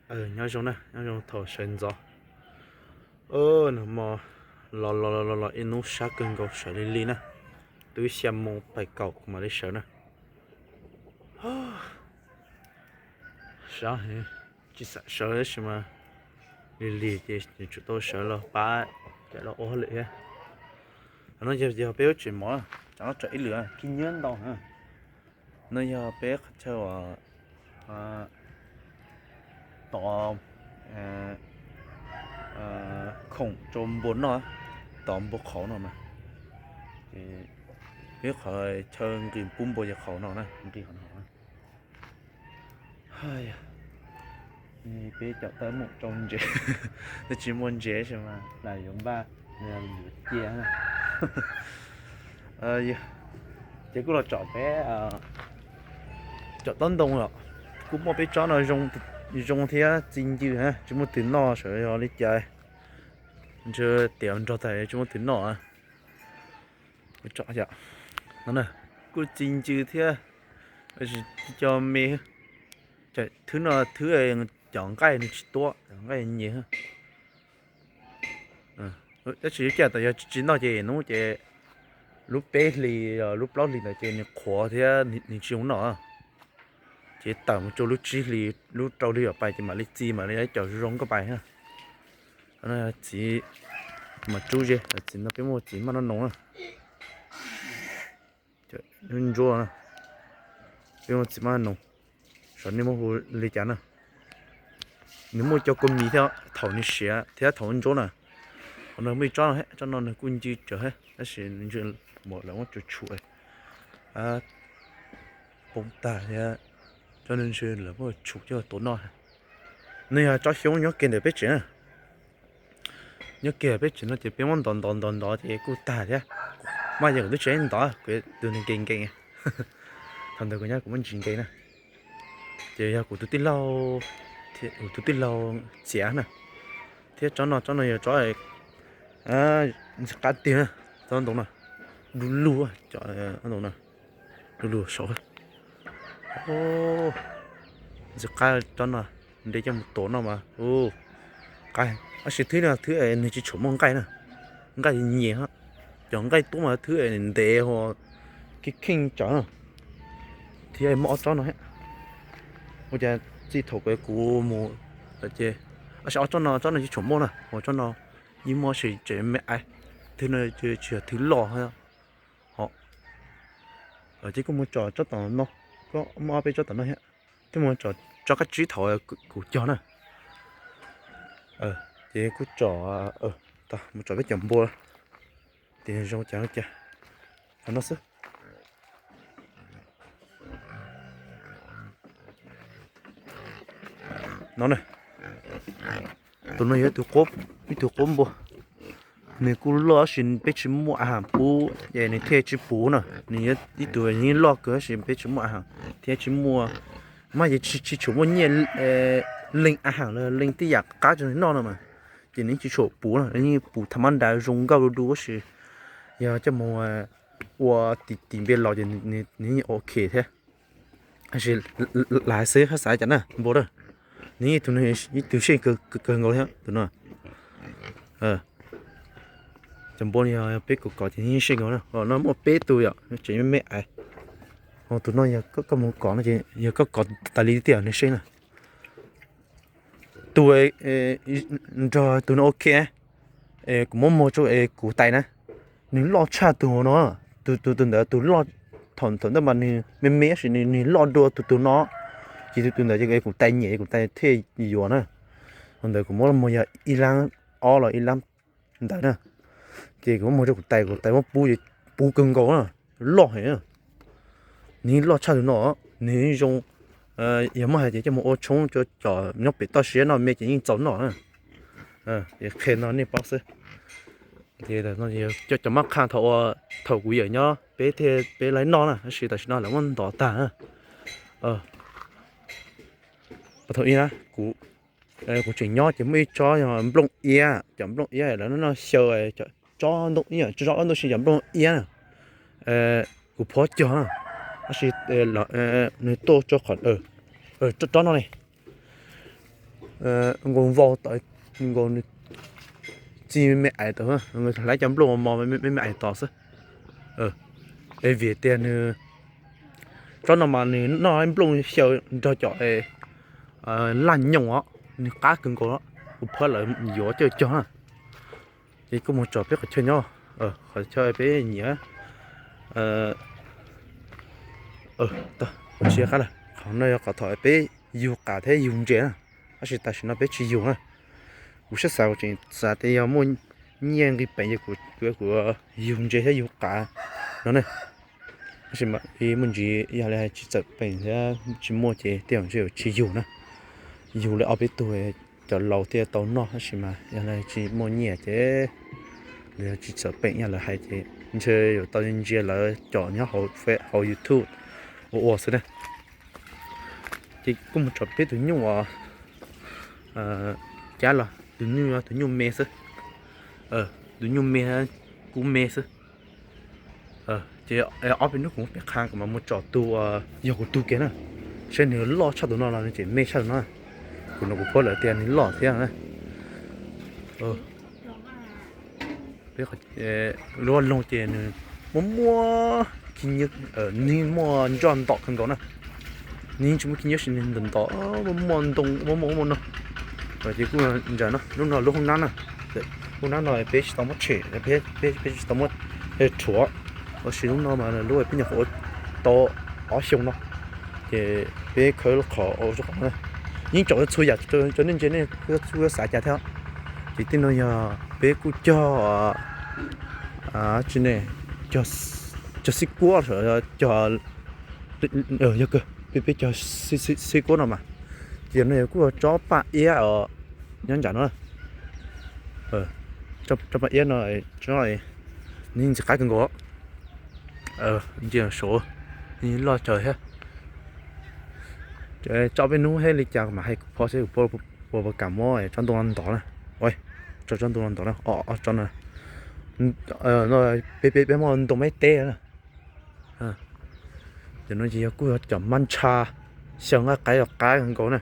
Nyob zoo na, nyob zoo thaum sawv ntxov. Nag hmo los los los los ib hnub sab kawg nkaus, sawv lig lig na. Twb xya moo pais kaum kuv mam li sawv na. Sab heev, tsis xav sawv tab sis mas lig lig ces tsum tau sawv los pab cov los ua hauj lwm thiab. No yog peb lub tsev mov, tsam no tsam ib lwm khib nyiab ntau. No yog peb qhov chaw uas tov khoom rau npua noj, tov npua qhauv no mas. Peb qhov chaw nqis pub npua yog qhov no na, nqis qhov no. Peb caum tawb mus rau ntses, twb tsis muaj ntses tab sis mas lam yuav npaj yuav cia. Ces kuj los tsom peb, tsom tob ntoo os. Kuj muaj peb tsob no zoo thiab txi ncw, tsis muaj twg noj, sawv yog li cas ntshe tiav nrog tas tsis muaj twg noj. Kuj txi ncw thiab, tsis cov me, thwb no thwb cov nqaij nws tsis tuab, cov nqaij nyias. Tab sis yuav cas tas yog tsis noj ces hnub ces lub peb hlis lub plaub hlis ntawd ces nws qhuav thiab nws tsis zoo noj. Ces tawm mus rau lub tsib hlis lub rau hli pais ces mam li txi mam li cov zoo zoo nkauj pais. Txiv mas rub ze, txiv no peb muaj txiv maj noj noos na. Ntsuab na, peb muaj txiv maj noos, xyov nej muab hu li cas na. Nws muaj cov kua mis thiab thaum nws siav thiab thaum ntsuab na. Qhov no muaj ib tsob no, tsob no nws kuj ncw tsawv thiab tab sis nws ntse, lawv muab tsuj tshum poob tag thiab, tsob no ntshe lawv muab tshum coj tuav noj. No yog tsob xyoob nyob kiag ntawm peb tsev na. Nyob kiag peb tsev no ces peb muab ntov ntov ntov ntov ces kuj tag thiab. Maj yog kuv twb tsis ntov, kuv tus nkees nkees, thaum ntawd kuv nyob kuv muaj ntsis nkees na. Ces yog kuv tus tij laug, kuv tus tij laug txiav na. Thiab tsob no, tsob no yog tsob ntxim qab tiag na, tsob ntoo no, du lug, cov ntoo no, du lug saud. Ntxim qab tsob no, nte coj mus tuav noj mas qab. Tab sis thwb no thwb nws tsis tshua muaj nqaij na, nqaij nyias, cov nqaij tuab mas thwb ntev ua kheej kheej tsawv na. Thiab muaj ob tsob no thiab. Ua cas txij thaum kuv mus ces, tab sis ob tsob no, tsob no tsis tshua muaj na, ua tsob no yeej muaj sis tseem me aiv, thwb no tsis yog thwb loj. Ces kuj mus tsom tsob tom no, muaj ob peb tsob tom no thiab. Twb mus tsom tsob qab tsib thaum kuv cog na. Ces kuj tsom, mus tsom peb cov npua, ces zoo cas cas, qhov no xwb. No na, tus no yog ib tug quab npua. Nws kuj loj tab sis peb tsis muaj a has pub ces nws thiaj tsis puv na. Nws yog ib tug yeej loj kawg tab sis peb tsis muaj a has thiab tsis muaj, mas yeej tsis tshua muaj nyiaj leej a has los leej tej yam qab rau nws noj no mas, ces nws yeej tsis tshua puv na, nws yeej puv tham mab nrad zoo nkauj du du tab sis yog coj mus ua tim tim npe los ces nws yeej ok thiab. Tab sis lam hais xwb, hab xav cas na npua na, nws yeej ib tug, ib tug seej kawg nkaus thiab tus no. Cov npua no yog peb kov kov ces yeej seej nkaus na. No muaj peb tug yom, tseem me me aiv. Tus no yog koj mus kov no ces yog koj kov tas li tiag nws seej na. Tus nrog tus no ok, kuv muab muag rau es kuv tais na, nws loj tshaj tus no, tus tus ntawd tus loj, thaum ntawd mas nws me me tab sis nws loj dua tus tus no, ces tus tus ntawd ces kuv tais nyiam kuv tais thiaj yuav na. Tus ntawd kuv muab muag yog ib lab ob los ib lab ntawd na, ces kuv muab muag rau kuv tais, kuv tais muab pub, puv kawg nkaus na, loj heev. Nws loj tshaj tus no, nws zoo, yog muab hais tias coj mus ua tshoob rau cov nyob pem toj siab noj me ces yeej txaus noj na. Ces qhia no nej paub xwb. Ces cov mab qhaj thaum, thaum kuv yawm nyob peb thiaj peb laib noj na, tab sis tam sim no lawv muab ntov tag na. Thaum ub na, kuv tseem nyob ces muaj ib tsob yog nplooj iab, cov nplooj iab lawv noj xyaw, tsob ntoo ib yam tsob ntoo si cov nplooj iab na. Kuv phob cog na, tab sis nws tuaj tso qhov, tsob no ne, nkaus vau tod, nkaus nws txi me me ais tod, hlais cov nplooj mos mos me me ais tod xwb. Es vim tias nws, tsob no mas nws noj nplooj xyaw nrog cov laj nyoos os, nws qab kawg nkaus, kuv phawb lawv yuav coj cog na. Ces kuj mus tsom peb qhov chaw nyob, qhov chaw peb nyiam. Tsis qab lawm, qhov no yog qhov thaum peb yug qav thiab yug ntses na, tab sis tam sim no peb tsis yug na. Kuv siab xav, kuv tseem xav tias yog muaj nyiaj nqis peem ces kuv, kuv yug ntses thiab yug qav no ne. Tab sis mas ib muaj ntsis yog li hais tsis txawm peem thiab tsis muaj ces tej zaum ntshe yuav tsis yug na. Yug li ob peb tug cov laus thiaj tau noj, tab sis mas yog li tsis muaj nyiaj ces lawv tsis txawm peem yog lawv hais ces ntshe yuav tau ntsia lawv com nyob hauv YouTube ua ua xwb na. Ces kuj mus tsom peb tus nyuj uas cab los, tus nyuj, tus nyuj me xwb. Tus nyuj me, kub me xwb. Ces ob peb hnub kuv muab peb qha kuv mam mus tsom tus uas yog kuv tug kiag na, saib nws loj tshaj tus no los nws tseem me tshaj tus no. Kuv no kuv paub lawm tias nws loj thiab na. Lub vaj loog ces nws muaj muaj khi nyiab, nws muaj nroj ntom kawg nkaus na. Nws tsis muaj khi nyiab, tab sis nws ntom ntom, muaj muaj ntoo, muaj muaj muaj no. Ces kuj ntsaws no, lub no lub hoob nab na. Hoob nab no peb tsis tau muab tshem, peb tsis tau muab rhuav, tab sis lub no mas lub peb nyuam qhuav ua tau ob xyoo no. Ces peb khawb lub qhov ua tau qhov no na. Yeej tsom txhua yam rau nej ntsia, nej txhua xav cas thiab. Ces tej no yog peb kuj cog, tsis ne, cog xib kuab, cog, yog kawg peb, peb cog xib kuab no mas. Ces no yog kuj yog tsob paj iab os, nyob nram no. Tsob paj iab no, nws ntxim qab kawg nkaus. Ntsia saud, loj tsawv thiab. Tso peb hnub thiab li cas mam hais kuv phob seb kuv puas kam muab tsob ntoo no ntov na. Tso tsob ntoo no ntov na, tsob no. Peb, peb muaj ntoo Maiv teb na. Ces no ces yog kuj yog cov mab ntsha xyaw nqaij qaib los qab kawg nkaus na.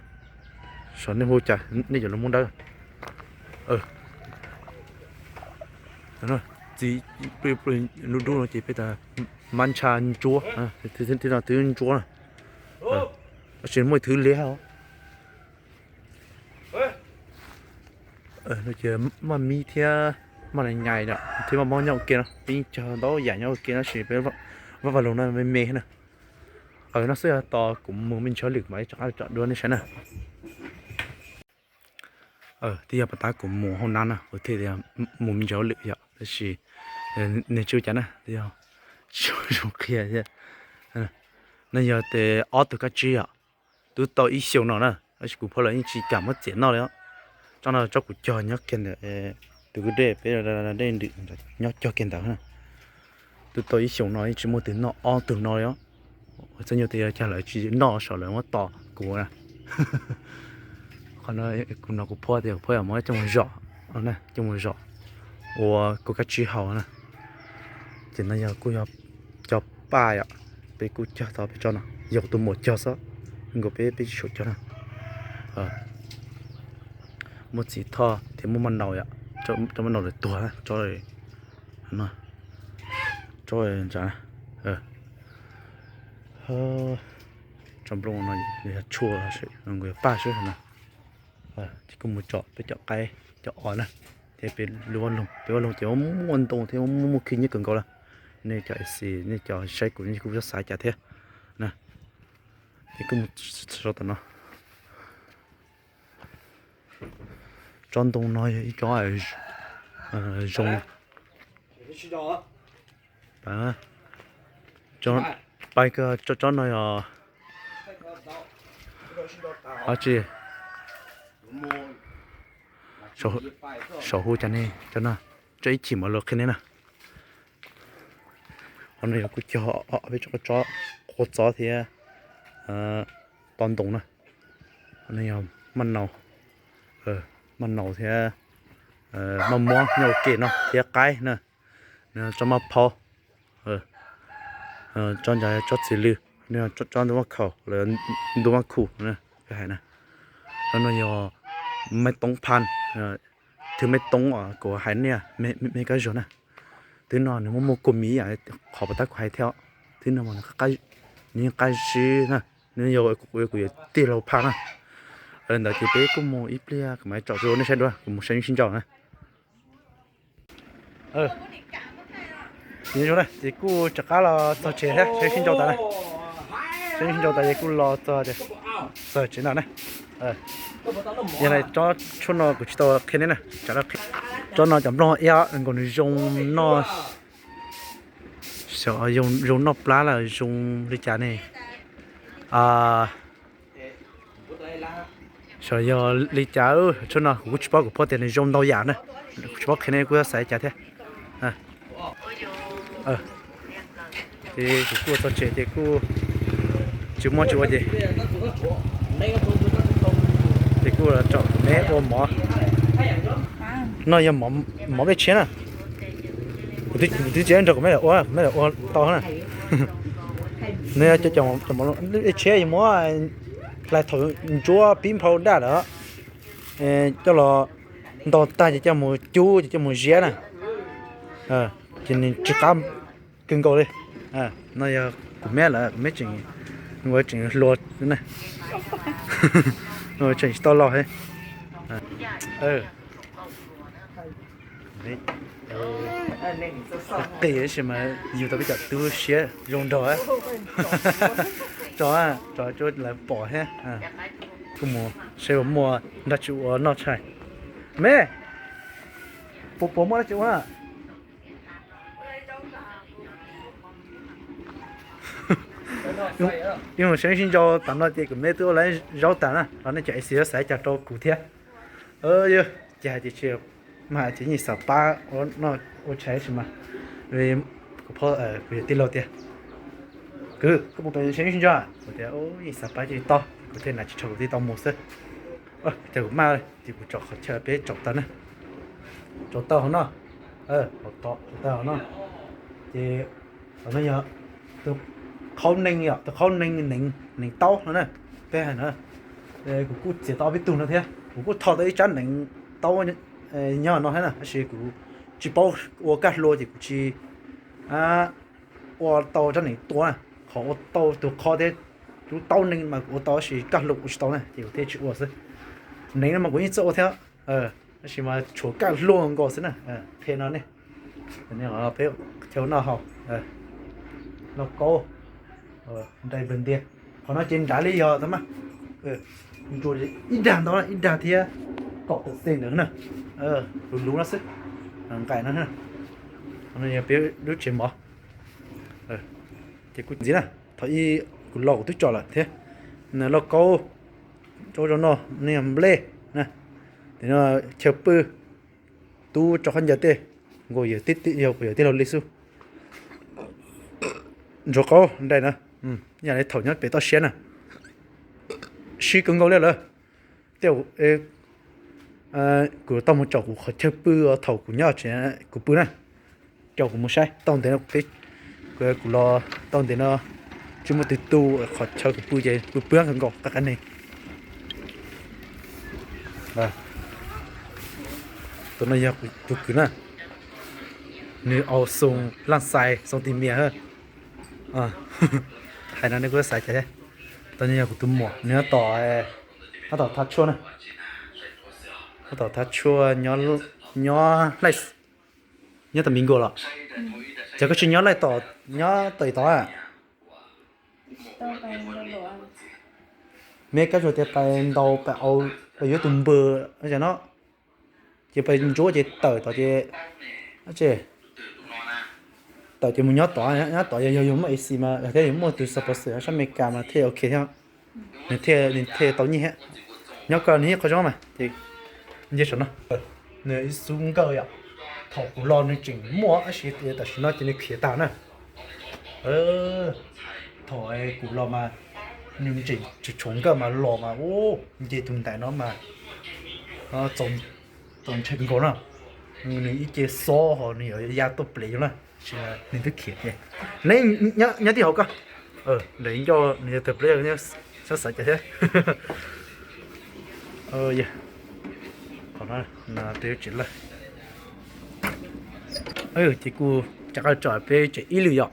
Saib nej hu cas, nej cov lus Hmoob Dawb. Txiv pluj pluj dub dub no ces peb tas mab ntsha ntsuab, thiab no twb ntsuab na. Tab sis muaj ib thwv liab os. Ces maj mib thiab maj nyais thiab maj mob nyob ua ke no, peb yeej cog ntau yam nyob ua ke no, tab sis peb vaj vaj loog no me me na. No xwb, tos kuv mus me ntsis hauj lwm mam li rov qab tsom dua nej saib na. Twb yog pas tab kuv mus hauj nab na, kuv thiaj mus me ntsis hauj lwm yom, tab sis nws tsis ua cas na, twb yog tsis zoo qhia thiab. No yog tes ob tug kab tsib yom, twb tau ib xyoos no na, tab sis kuv phob lawv yeej tsis kam muab txiav noj li os. Tsob no tsob kuv cog nyob kiag ntawm tus kwj dej, peb dej nrwm nyob cog kiag ntawd na. Twb tau ib xyoos no yeej tsis muaj tus noj ob tug no li os. Txhua nyuag tes yog cas lawv tsis noj saum lawv muab tom kuv na. Qhov no kuv phob tias kuv phob yog muab coj mus zom, coj mus zom ua kuv kab tsib haus na. Ces no yog kuj yog cov paj yom, peb kuj cog tau peb tsob no, yog kuv tus muam cog xwb, nkaus peb, peb tsis tshua cog na. Muaj txiv thoj thiab muaj maj naus yom, tsob maj naus lawv tuag, tsob, tsob ntsa, tsob nplooj no yog tshuaj, nkaus yog paj xwb na. Ces kuj mus tsom peb cov qaib cov os na, thiab peb lub vaj loog, peb vaj loog ces muaj ntoo thiab muaj muaj khib nyiab kawg nkaus lawm. Nej cov xis, nej cov saib kuv nej kuj xav cas thiab na. Ces kuj mus txog tom no. Tsob ntoo no yog ib tsob zoo, pais kawg, tsob no yog, tsis, saum hu cas ne, tsob no, tsob ib chim mam li qhia nej na. Qhov no yog kuj cog peb tsob, tsob quav txob thiab to ntoo na. Qhov no yog maj naus, maj naus thiab maj muab nyob ua ke no thiab qaib na. Tsob maj phaub, tsob ntsa, tsob txiv lws, tsob ntu maj khaum, ntu maj khu, hais na. Qhov no yog maiv toob pha, thwv maiv toob os kuv hais nej, me kab zog na. Twb no nws muaj muaj kua mis yam qhov puas tab kuv hais thiab. Twb no nws yeej qab zib na, nws yog kuv yuav tig laug pha na. Ntawd ces peb kuj mus ib pliag kuv mam tsom rau nej saib dua, kuv mus saib sib ntsaus na. Ces kuj rov qab los txog tsev thiab, saib sib ntsaus tas na. Saib sib ntsaus tas ces kuj los txog txog tsev no na. Yog li tsob tshuaj no kuv tsis tau qhia nej na, tsob no cov nplooj iab nkaus nws zoo noj, zoo noj plab los zoo li cas ne. Xyov yog li cas, tshuaj no kuv kuj tsis paub, kuv paub tias nws zoo ntau yam na, kuv tsis paub qhia nej kuj xav li cas thiab. Ces kuv kuj txog tsev ces kuj tsis muaj tsis ua ces, ces kuj tsom kuv me ua mov. No yog mov nplej tshiab na. Kuv twb tsis nrog kuv me lam ua, kuv me lam ua tau na. Nws yog cov mov nplej tshiab yuav muab hlais thaum ntsuab pib nphau daj lawm, coj los ntaus tag ces coj mus cub ces coj mus ziab na. Ces nws tsis qab kawg nkaus li. No yog kuv me lawm, kuv me tseem, kuv tseem hluas na, tseem tsis tau laus thiab. Qis tab sis mas yus tau peb cov tub siab zoo nraug, tso, tso lawv pom thiab. Kuj mus saib puas muaj dab tsi ua noj tshais. Me, puas puas muaj dab tsi ua? Wb mus saib sib ntsaus tas no ces kuv me twb ua lawv zaub tas na, los nej cov A C xav cas rau kuv thiab. Yog ces hais tias tsis, mas hais tias yeej xav pab ua noj ua tshais tsis mas, kuv phob, kuv yawg tij laug tias, kwv, koj puas pem saib sib ntsaus? Kuv tias yeej xav pab cia li tau, kuv thiaj hnav ris tsho kuv thiaj tau mus xwb. Ces kuv maj ces kuv tsom qhov chaw peb tsaus taws na, tsaus taws hauv no, tsaus taws hauv no. Ces qhov no yog tus qhaub nees, yog tus qhaub nees, nees taub no na, peb hais na. Kuv kuj txiav tau ob peb tug no thiab, kuv kuj tho tau ib tsab nees taub nyob no thiab na, tab sis kuv tsis paub ua kaj hlua ces kuv tsis ua tau tsab nees tua na. Qhov ua tau tus qhaub thiab lub taub nees mas kuv ua tau tab sis kaj hlua kuv ua tsis tau na ces kuv thiaj tsis ua xwb. Nees no mas kuv yeej txawj ua thiab, tab sis mas tshuav kaj hlua nkaus xwb na. Qhia no ne, peb chaw noj haus, lauj kaub, nrai npawg ntiag. Qhov no ces nrad li yog tau mas, ntsuas ib dag ntau ib dag thiab, kaum tawm xees ntawd na, luv luv no xwb, nqaim no. Qhov no yog peb lub tsev mov. Ces kuv ntxiv na, thaum ub kuv los kuv twb tso lawm thiab. Lauj kaub, tsob rau noj, nej nplej na, tim no chaw pw, tub tso khaub ncaws tej, nkaus yawg tij, yog kuv yawg tij laug li xwb. Ntsuag qaub nraim na, yam li thaum nyob pem toj siab na, sib kawg nkaus li lawm. Tej kuv tau mus caum kuv qhov chaw pw thaum kuv nyob tsev kuv pw na, caum kuv mus saib tau ntev no, kuv los tau ntev no tsis muaj tus tu qhov chaw kuv pw ces pw pw kawg nkaus qab qab neeg. Tus no yog tus kwv na, nws au xoo laj xais xoo tis mias. Hais no nej kuj xav cas thiab. Tus no yog kuv tus muam, nws nyob tom, nyob tom thaj tshuaj na, nyob tom thaj tshuaj, nyob laij, nyob tom Mis Nkuas los? Ces koj tsis nyob laij tom, nyob tom tod a? Me kab tsuas tias pais ntaus pais au, pais yuav tus npws no, ces pais ntsuab ces tawm tod ces, tawm ces mus nyob tod, nyob tod yog yog yus muaj A C mas thiab yus muaj tus sponsor sab Amelikas mas thiaj ok thiab. Nws thiaj, nws thiaj tau nyiaj thiab. Nyob koj nws nyiaj qhov zoo mas ces nce saum no. Nws ib xub nkawj yom, thaum kuv los nws tseem muaj tab sis tam sim no ces nws khiav tag na. Thaum kuv los mas nws tseem tsis tshuav nkawj mas los mas ub, nce tus ntais no mas txaus ntshai kawg nkaus na. Nws ib ce xob ho nws yuav ya tuaj plev yus na, nws twb khiav ces. Neb nyob tij hauv koj, ntawm ncauj nws yog tawg plev, xav xav cas thiab. Qhov no, no peb lub tsev lawj. Ces kuv rov qab tso peb tsev ib lwm yom.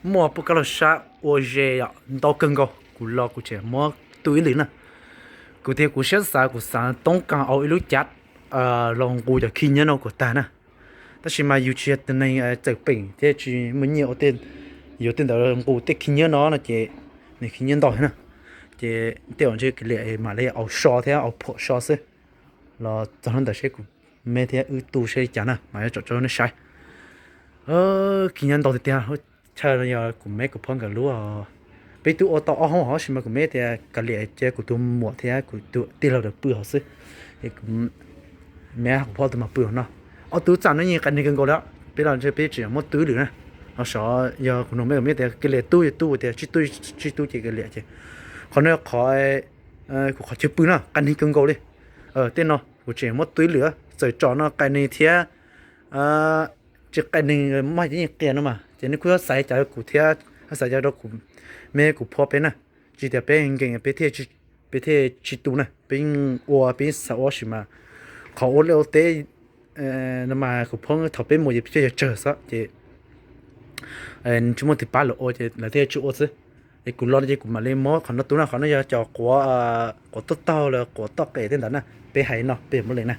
Muaj pub kab laug sab ua ze yom, ntau kawg nkaus, kuv los kuv tseem muab tu ib lwm na. Kuv tias kuv siab xav, kuv xav toob kas au ib lub cav los nqus cov khib nyiab no kom tag na. Tab sis mas yus tsis yog tus neeg txawm peem thiab tsis muaj nyiaj ua tej, yuav tej ntawd nqus tej khib nyiab no no ces nws khib nyiab ntau na. Ces tej zaum ntshe kav liam mam li au so thiab au phuam so xwb. Los txog hnub ntawd seb kuv me thiab wb tu seb li cas na mas yuav tsom rau nej saib. Khib nyiab ntau tiag tiag, chaw no yog kuv me kuv phob nkawd lub. Peb twb ua tau ob hoob hov sis mas kuv me tias kav liam cia kuv tus muam thiab kuv tus tij laug lawv pw hauv xwb. Es kuv me kuv phob tus mas pw hauv no. Ob tug txaj no yeej qias neeg kawg nkaus li, peb los ntshe peb tseem muab tu ib lwm na. Ho sav yog kuv nug me kuv me tias kav liam tu yog tu tias tsis tu, tsis tu ces kav liam ces qhov no qhov kuv qhov chaw pw no qias neeg kawg nkaus li. Tej no kuv tseem muab tu ib lwm, txawm tsom no qias neeg thiab tsis qias neeg mas yeej qias no mas ces nej kuj xav cas rau kuv thiab, xav cas rau kuv me kuv phob peb na. Tsis tias peb nkees peb thiaj tsis tu na, peb yeej ua peb yeej xav ua tab sis mas qhov ua liaj ua teb no mas kuv phob thaum peb mus ces peb coj yog tsawg xwb ces tsis muaj tus pab lawv ua ces lawv thiaj tsis ua xwb. Es kuv los no ces kuv mam li muab qhov no tu na, qhov no yog cov quav, quav toj taug los quav toj qes tej ntawd na, peb hais no peb yuav muab lees na.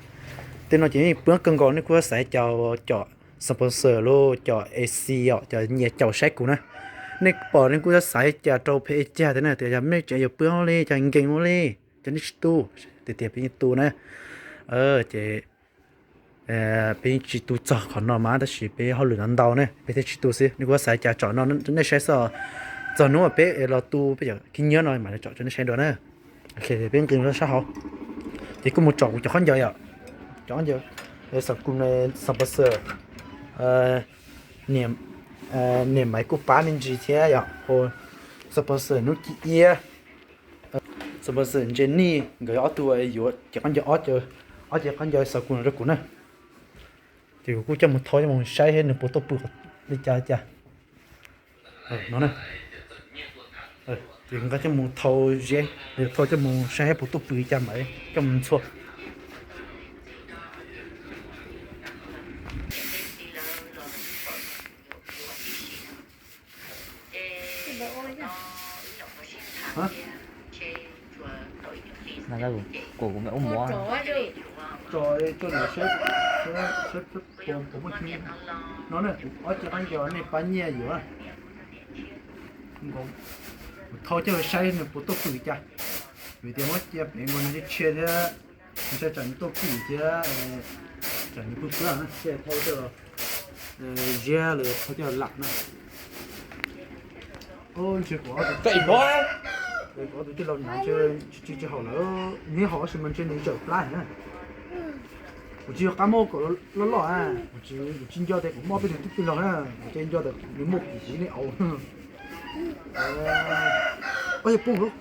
Tej no ces yeej pw kawg nkaus, nej kuj xav cas cov sponsor los cov A C os, cov nyiam caum saib kuv na, nej pom nej kuj xav cas rau peb cag thiab na, tias yog mej tseem yuav pw ua li cas nkees ua li, cas nej tsis tu, tias tias peb yeej tu na. Ces peb yeej tsis tu txog qhov no mas tab sis peb hauj lwm no ntau ne peb thiaj tsis tu xwb, nej kuj xav cas tsom no nej saib xwb. Txog hnub peb los tu peb cov khib nyiab no mam li tsom rau nej saib dua na. Peb nqis sab hauv ces kuj mus tsom kuv cov khaub ncaws yom, cov khaub ncaws xav kuv sponsor, niam Maiv kuj pab me ntsis thiab yom, sponsor Hnub Ci Iab, sponsor Ntse Nij, nkawd ob tug yuav ces khaub ncaws, ob ces khaub ncaws xav kuv no rau kuv na. Ces kuv kuj coj mus thau coj mus saib nws puas tuaj pw li cas li cas no. Ces nqa coj mus thau ze, thau coj mus saib puas tuaj pw li cas mam coj mus ntxhua. Kuv kuv me ub muab tso, coj mus saib, saib puas muaj khib nyiab no ne. Kuv ob ce khaub ncaws nej pab nyiaj yuav, kuv thau coj mus saib nws puas tuaj pw li cas. Vim tias muab cia pem nkaus nws tshiab thiab, nws tsam nws tuaj pw thiab, tsam nws pw pw na, thau coj ziab los thau coj lam na. Ntshe kuv ob tug, kuv ob tug tij laug hnav ntshe tsis tsis haum lawm, neb haum tab sis mas ntshe nws zawm plab na. Kuv tsis yog qab mob kom loj loj, kuv tsis nco tias kuv mob peb tug tij laug na, kuv tsis nco tias nws muaj kuv kuv nej au. Ob yog poob lawm.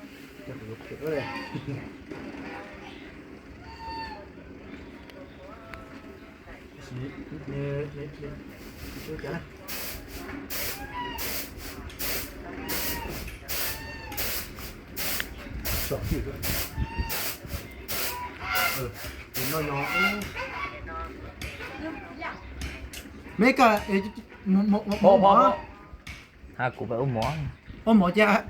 Me ka, ha kuv ua mov, ua mov cas.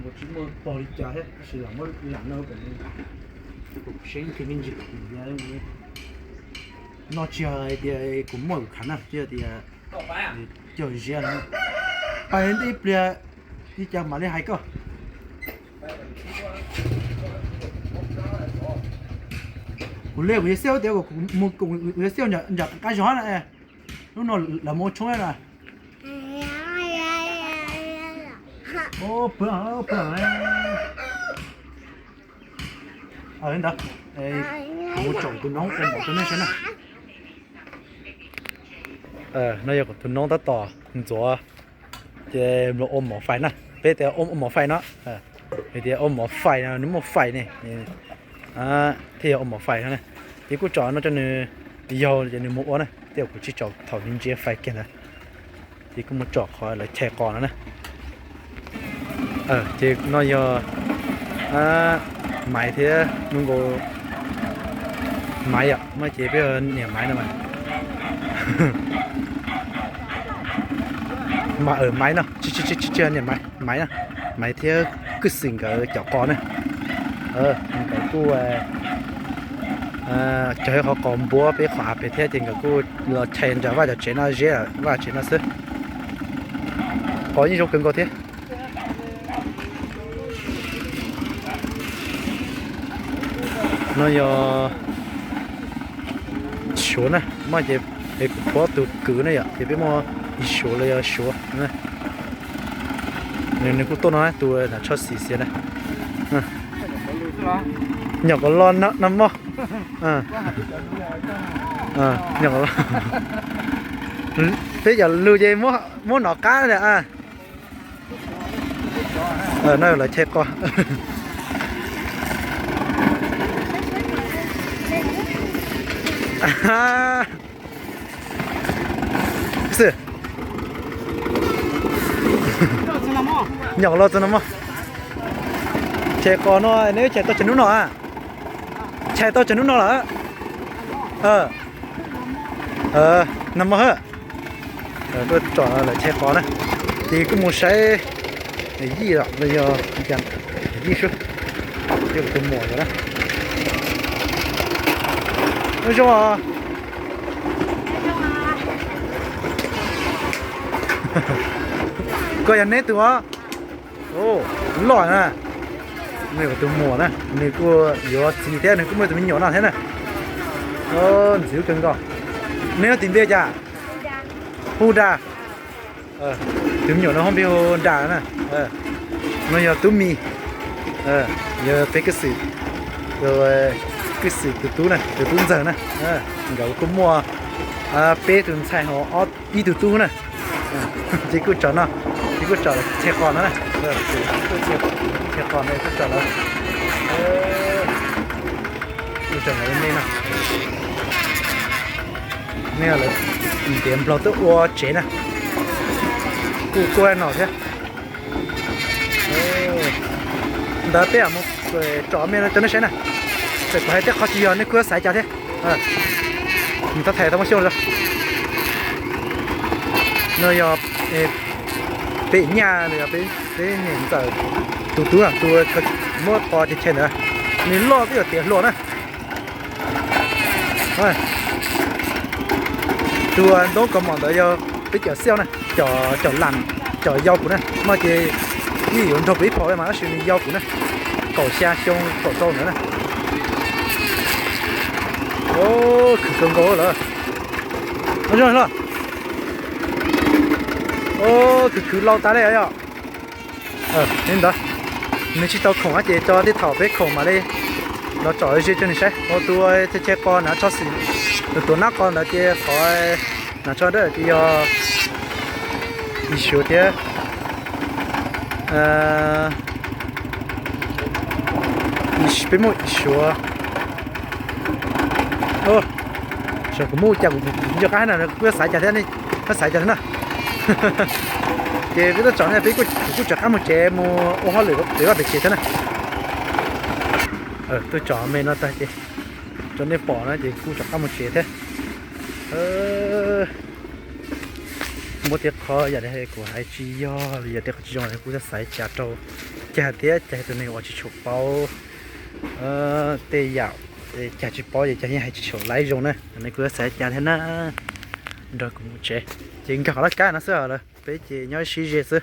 Kuv tsis muaj pog li cas thiab tab sis lam muab lam no kom nws, kuv seeb kiag me ntsis, no tsis yog hais tias kuv muaj kuv khav na, tsis yog tias cog ziab no. Pais ntej ib pliag li cas mam li hais koj. Kuv li kuv yuav xauj tias kuv mus kuv yuav xauj nram qab zog na. Lub no lawv mus ua tshoob na. Pw, pw ntawd, kuv mus tsom tus noob ua mov rau nej saib na. No yog kuv tus noob tab tom ntxuav, ces los ua mov fais na. Peb tias ua mov fais no, hais tias ua mov fais no, nws muaj fais ne, thiaj yog ua mov fais no na. Ces kuj tsom no rau nws, yog ces nws mus ua na, thiab kuv tsis tsom thaum nws ntsia fais kiag ntawd. Ces kuj mus tsom qhov lawv chais qos no na. Ces no yog Maiv thiab nub nkaus Maiv yom, no ces peb niam Maiv no mas. Maiv no, tsis tsis tsis niam Maiv, Maiv no, Maiv thiab Kwj Xwm nkawd cov qos na. Nkawd kuj cog ib qhov qos npuab peb qhov av pem thiab ces nkawd kuj los chais nram Vaj cov tsev no, Zeb Vaj tsev no xwb. Qos yeej zoo kawg nkaus thiab. No yog Suav na, muaj ces peb kuj pom tus kwv na yom, ces peb muaj ib Suav los yog Suav. Nws kuj tuaj no, tus na tshoj xim xiav na. Nyom kom los no mog. Peb cov lug ces muab nov qab na. No lawv chais qos. Xwb, nyom los txog no mog. Chais qos no neb chais tau tsawg hnub no a? Chais tau tsawg hnub no lawm? No mog ha. Tuaj tsom lawv chais qos na, ces kuj mus saib yij los yog yij sub, yog tus muam ntawd na. Ua zoo os. Koj yog neb tus os. Loj na. Nws tus muam na, nws kuj yuav txiv thiab nws kuj muaj tus me nyuam no thiab na. Ntxim kawg nkaus. Neb hu tim npe cas? Hu Da. Tus me nyuam no hu npe hu Da na. No yog Tub Mis, yog peb Kwj Xwm, Kwj Xwm tus tub na, tus tub ntxawg na. Nkawd kuj muaj peb tus ntxhais hos ib tug tub na. Ces kuj tsom no, ces kuj tsom chais qos no na. Chais qos no kuj tsom lawv, kuj tsom lawv me no. Me lawv ntiav nplog tuaj ua tsev na, kuj kuaj no thiab. Ntawd peb mus tsom me no rau nej saib na. Txawm kuv hais tej qhov tsis yog nej kuj xav cas thiab. Nws tau thaiv tau muaj xyoo os. No yog peb nyaj los yog peb niam ntxawm tus tub, tus muab qos chais ntawd, nws loj twb yuav tiav hluas na. Tus ntoo kaus mom ntawd yog peb cov xiauj na, cov lam, cov yau kuv na, mas ces yeej yuav nrog kuv ib phom mas tab sis nws yau kuv na, kaum xya xyoo kaum rau ntawd na. Khwv kawg nkaus lawm. Khwv khwv laus tas li yom. Li ntawd, nws tsis tau khoom ces tso tej thaum peb khoom mam li los tsom ze rau nws saib. Ua tus chais qos na, tso xim, tus tuav nab qos ntawd ces qhov na tso dawb ces yog ib suav thiab. Peb muaj ib suav. Kuv muaj cas kuv nco qab na, kuv xav cas thiab, xav cas thiab na. Ces peb tuaj tsom ne, peb kuj rov qab mus tsev mus ua hauj lwm pem vaj pem tsev thiab na. Tuaj tsom me no tag ces tso nej pom na ces kuj rov qab mus tsev thiab. Muaj tej qhov yam li kuv hais tsis yog, yog tej qhov tsis zoo kuj xav xav cas rau, cas thiab cas tus neeg uas tsis tshua paub tej yam, cas tsis paub ces cas yeej hais tsis tshua laiv zoo na. Nej kuj xav cas thiab na. Nrog kuv mus tsev ces nkag qhov laj kab no xwb os. Peb ces nyob ib sib ze xwb.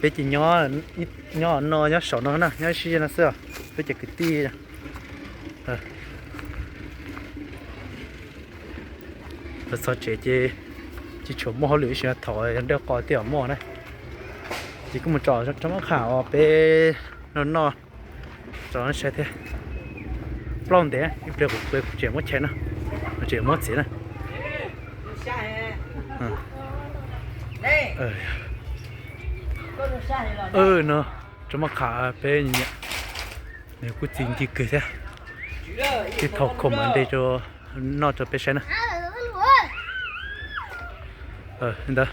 Peb ces nyob no nyob saum no na, nyob ib sib ze no xwb os peb cov kwv tij. Los txog tsev ces tsis tshua muaj hauj lwm ib sim, thaum nrhiav qos tej os muaj na. Ces kuj mus tsom rau mab qham uas peb noj noj tso saib thiab. Plaub ntev ib pliag kuv tseem muab chais no, tseem muab txiav na. No rau mab qham peb nws kuj txi ncig kawg thiab. Tej thaum khoom mas nte rau noj rau peb saib na. Ntawd